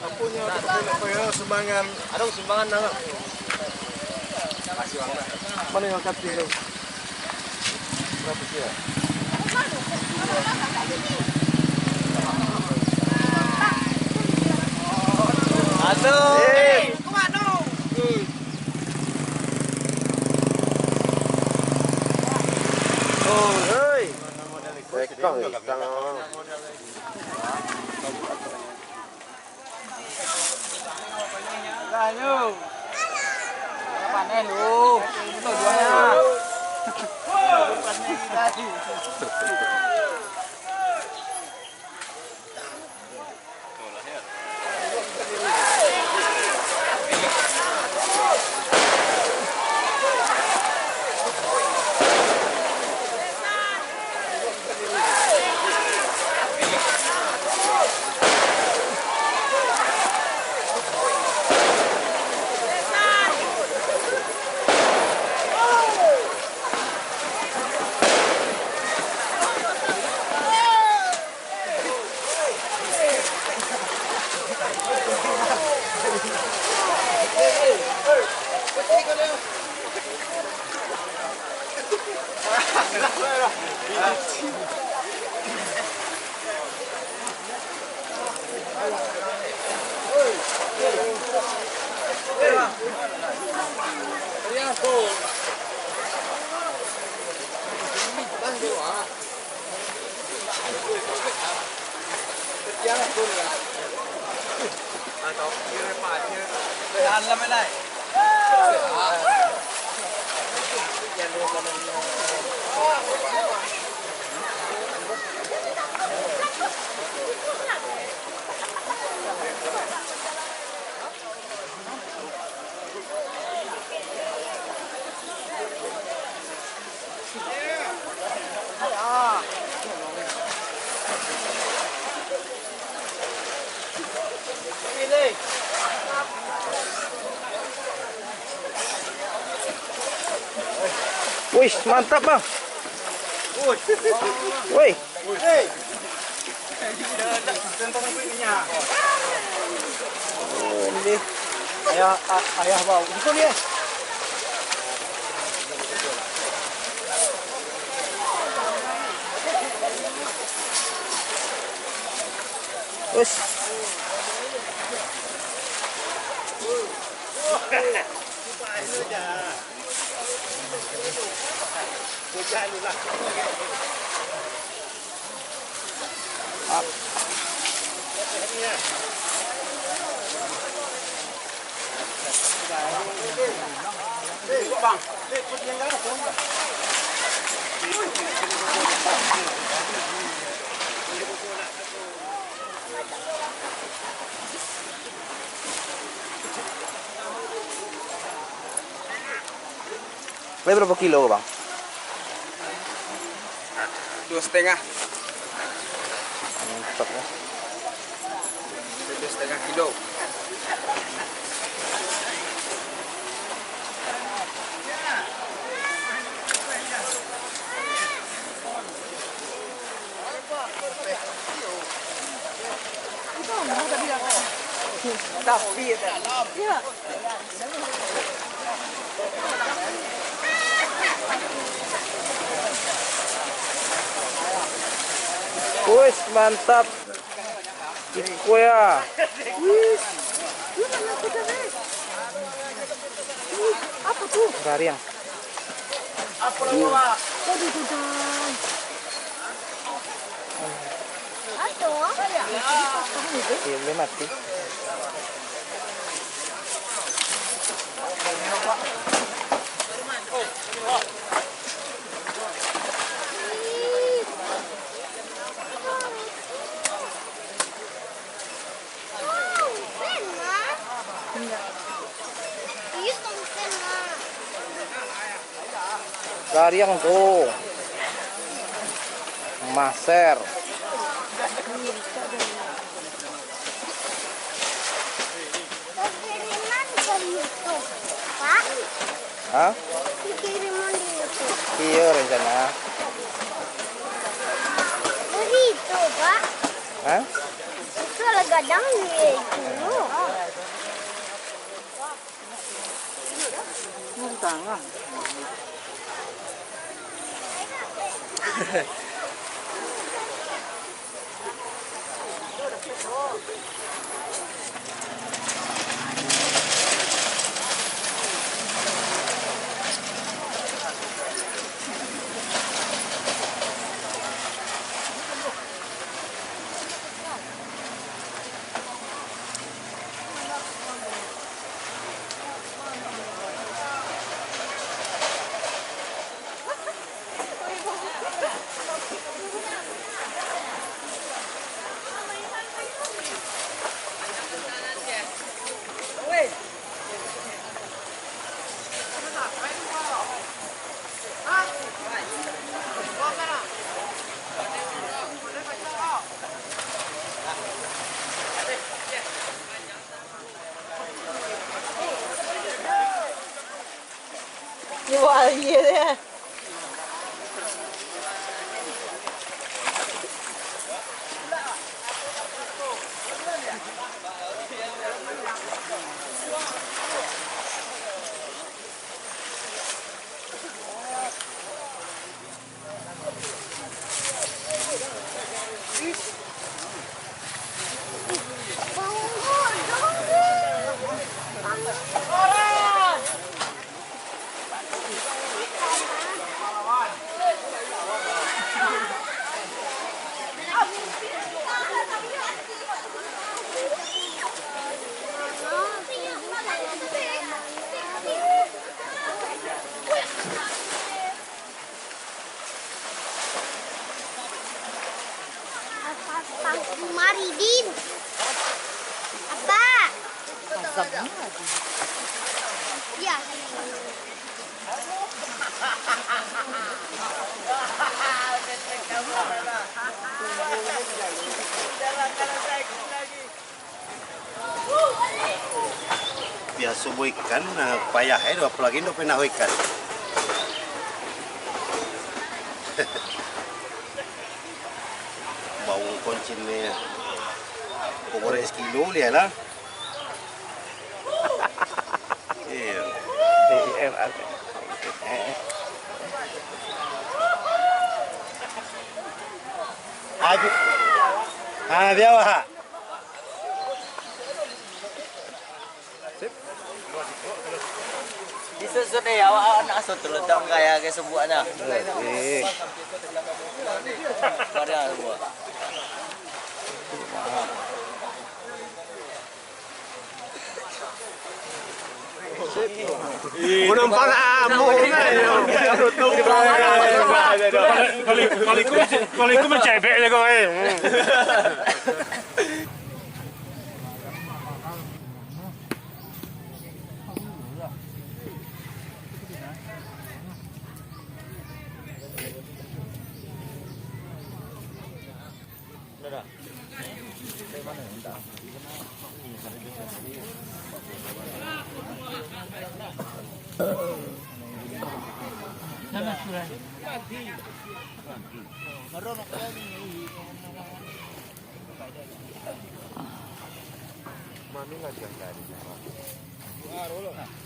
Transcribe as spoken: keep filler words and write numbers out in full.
Apunyo, sumbangan. Ada sumbangan, Bang. Mana yang kati tu? Berapa sia? Halo. Eh. Oh, hei. Rekam, rekam. Lah, yo. Paneh lu. Itu duanya. Paneh tadi. Wih, mantap, Bang. Wih. Oh, ini. Ayah, a-, ayah bau. Itu dia. Wes. Lai barapo kilo ko, Bang? Duo satangah. Mantap, yo. Duo satangah kilo. Wis, mantap. Iko ya. Apa tu? Rariang. Aduh, Tuhan. Iya, boleh mati. Gariang tu. Maser. Ha? Dikirim di YouTube. Iyo, rencana. Dari itu, Pak. Ha? Itu lah gadang di itu. Ini tangan. Wah, iya deh. Apa, apa, Maridin? Apa? Iya. Biaso buek ikan, nah, payah ai tu, apolai indak pernah buek ikan. Bau koncin ni. Kok goreng sekilo liak lah. Iyo. Habis. Ha, biar, Wak. Disusut deh, awak, awak nak asuh tu, letak gaya ke sebuah dah. Eh. Pada sebuah. Mau nampak lah, mau lah, yo. Kalau, kalau, kalau ikut mencebek je kau, eh. Hmm. Mami lagi yang tadi, Pak.